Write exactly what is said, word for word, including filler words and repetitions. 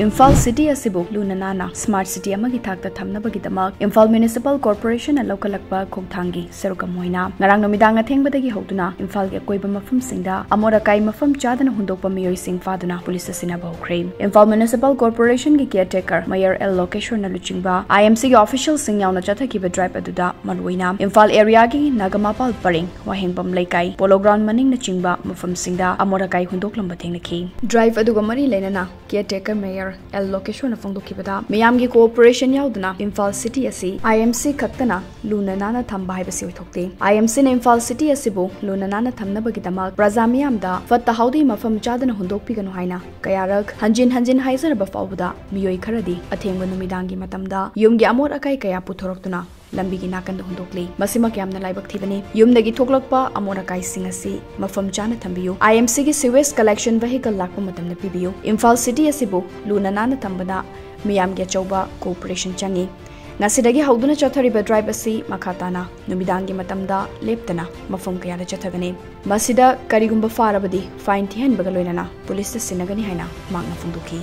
Imphal city ꯑꯁꯤꯕꯨ ꯂꯨꯅ ꯅꯥꯟꯅ ꯁ꯭ꯃꯥꯔꯠ ꯁꯤꯇꯤ ꯑꯃꯒꯤ ꯊꯥꯛꯇ ꯊꯝꯅꯕꯒꯤꯗꯃꯛ ꯏꯝꯐꯥꯜ ꯃ꯭ꯌꯨꯅꯤꯁꯤꯄꯥꯜ ꯀꯣꯔꯄꯣꯔꯦꯁꯟꯅ ꯂꯧꯈꯠꯂꯛꯄ ꯈꯣꯡꯊꯥꯡꯒꯤ ꯁꯔꯨꯛ ꯑꯃ ꯑꯣꯏꯅ ꯉꯔꯥꯡ ꯅꯨꯃꯤꯗꯥꯡ ꯑꯊꯦꯡꯕꯗꯒꯤ ꯍꯧꯗꯨꯅ ꯏꯝꯐꯥꯜꯒꯤ ꯑꯀꯣꯏꯕ ꯃꯐꯝꯁꯤꯡꯗ ꯑꯃꯣꯠ ꯑꯀꯥꯏ ꯃꯐꯝ ꯆꯥꯗꯅ ꯍꯨꯟꯗꯣꯛꯄ ꯃꯤꯑꯣꯏꯁꯤꯡ ꯐꯥꯗꯨꯅ ꯄꯨꯂꯤꯁꯇ ꯁꯤꯟꯅꯕ ꯍꯧꯈ꯭ꯔꯦ꯫ ꯏꯝꯐꯥꯜ ꯃ꯭ꯌꯨꯅꯤꯁꯤꯄꯥꯜ ꯀꯣꯔꯄꯣꯔꯦꯁꯟꯒꯤ ꯀꯤꯌꯔ ꯇꯦꯀꯔ ꯃꯦꯌꯔ ꯑꯦꯜ ꯂꯣꯀꯦꯁ꯭ꯋꯔꯅ ꯂꯨꯆꯤꯡꯕ IMCꯒꯤ ꯑꯣꯐꯤꯁꯤꯌꯦꯜꯁꯤꯡ ꯌꯥꯎꯅ ꯆꯠꯊꯈꯤꯕ ꯗ꯭ꯔꯥꯏꯚ ꯑꯗꯨꯗ ꯃꯔꯨꯑꯣꯏꯅ ꯏꯝꯐꯥꯜ ꯑꯦꯔꯤꯌꯥꯒꯤ ꯅꯥꯒꯥꯃꯄꯥꯜ ꯄꯔꯦꯡ, ꯋꯥꯍꯦꯡꯕꯝ ꯂꯩꯀꯥꯏ, ꯄꯣꯂꯣ ꯒ꯭ꯔꯥꯎꯟ ꯃꯅꯤꯡꯅꯆꯤꯡꯕ ꯃꯐꯝꯁꯤꯡꯗ ꯑꯃꯣꯠ ꯑꯀꯥꯏ ꯍꯨꯟꯗꯣꯛꯂꯝꯕ ꯊꯦꯡꯅꯈꯤ꯫ ꯗ꯭ꯔꯥꯏꯚ ꯑꯗꯨꯒ ꯃꯔꯤ ꯂꯩꯅꯅ ꯀꯤꯌꯔ ꯇꯦꯀꯔ ꯃꯦꯌꯔ ꯑꯦꯜ ꯂꯣꯀꯦꯁ꯭ꯋꯔꯅ ꯐꯣꯡꯗꯣꯛꯈꯤꯕꯗ, ꯃꯤꯌꯥꯝꯒꯤ ꯀꯣꯑꯣꯄꯔꯦꯁꯟ ꯌꯥꯎꯗꯅ ꯏꯝꯐꯥꯜ ꯁꯤꯇꯤ ꯑꯁꯤ IMC ꯈꯛꯇꯅ ꯂꯨꯅ ꯅꯥꯟꯅ ꯊꯝꯕ ꯍꯥꯏꯕꯁꯤ ꯑꯣꯏꯊꯣꯛꯇꯦ꯫ IMCꯅ ꯏꯝꯐꯥꯜ ꯁꯤꯇꯤ ꯑꯁꯤꯕꯨ ꯂꯨꯅ ꯅꯥꯟꯅ ꯊꯝꯅꯕꯒꯤꯗꯃꯛ ꯄ꯭ꯔꯖꯥ ꯃꯤꯌꯥꯝꯗ ꯐꯠꯇ ꯍꯥꯎꯗꯤ ꯃꯐꯝ ꯆꯥꯗꯅ ꯍꯨꯟꯗꯣꯛꯄꯤꯒꯅꯨ ꯍꯥꯏꯅ ꯀꯌꯥꯔꯛ ꯍꯟꯖꯤꯟ ꯍꯟꯖꯤꯟ ꯍꯥꯏꯖꯔꯕ ꯐꯥꯎꯕꯗ, ꯃꯤꯑꯣꯏ ꯈꯔꯗꯤ ꯑꯊꯦꯡꯕ ꯅꯨꯃꯤꯗꯥꯡꯒꯤ ꯃꯇꯝꯗ ꯌꯨꯝꯒꯤ ꯑꯃꯣꯠ ꯑꯀꯥꯏ ꯀꯌꯥ ꯄꯨꯊꯣꯔꯛꯇꯨꯅ ꯂꯝꯕꯤꯒꯤ ꯅꯥꯀꯟꯗ ꯍꯨꯟꯗꯣꯛꯂꯤ꯫ ꯃꯁꯤꯃꯛ ꯌꯥꯝꯅ ꯂꯥꯏꯕꯛ ꯊꯤꯕꯅꯤ꯫ ꯌꯨꯝꯗꯒꯤ ꯊꯣꯛꯂꯛꯄ ꯑꯃꯣꯠ ꯑꯀꯥꯏꯁꯤꯡ ꯑꯁꯤ ꯃꯐꯝ ꯆꯥꯅ ꯊꯝꯕꯤꯌꯨ꯫ IMCꯒꯤ sewage collection vehicle ꯂꯥꯛꯄ ꯃꯇꯝꯗ ꯄꯤꯕꯤꯌꯨ꯫ ꯏꯝꯐꯥꯜ ꯁꯤꯇꯤ ꯑꯁꯤꯕꯨ ꯂꯨꯅ ꯅꯥꯟꯅ ꯊꯝꯕꯗ ꯃꯤꯌꯥꯝꯒꯤ ꯑꯆꯧꯕ ꯀꯣꯑꯣꯄꯔꯦꯁꯟ ꯆꯪꯏ꯫ ꯉꯁꯤꯗꯒꯤ ꯍꯧꯗꯨꯅ ꯆꯠꯊꯔꯤꯕ ꯗ꯭ꯔꯥꯏꯚ ꯑꯁꯤ ꯃꯈꯥ ꯇꯥꯅ ꯅꯨꯃꯤꯗꯥꯡꯒꯤ ꯃꯇꯝꯗ ꯂꯦꯞꯇꯅ ꯃꯐꯝ ꯀꯌꯥꯗ ꯆꯠꯊꯒꯅꯤ꯫ ꯃꯁꯤꯗ ꯀꯔꯤꯒꯨꯝꯕ ꯐꯥꯔꯕꯗꯤ ꯐꯥꯏꯟ ꯊꯤꯍꯟꯕꯒ ꯂꯣꯏꯅꯅ ꯄꯨꯂꯤꯁꯇ ꯁꯤꯟꯅꯒꯅꯤ ꯍꯥꯏꯅ ꯃꯍꯥꯛꯅ ꯐꯣꯡꯗꯣꯛꯈꯤ꯫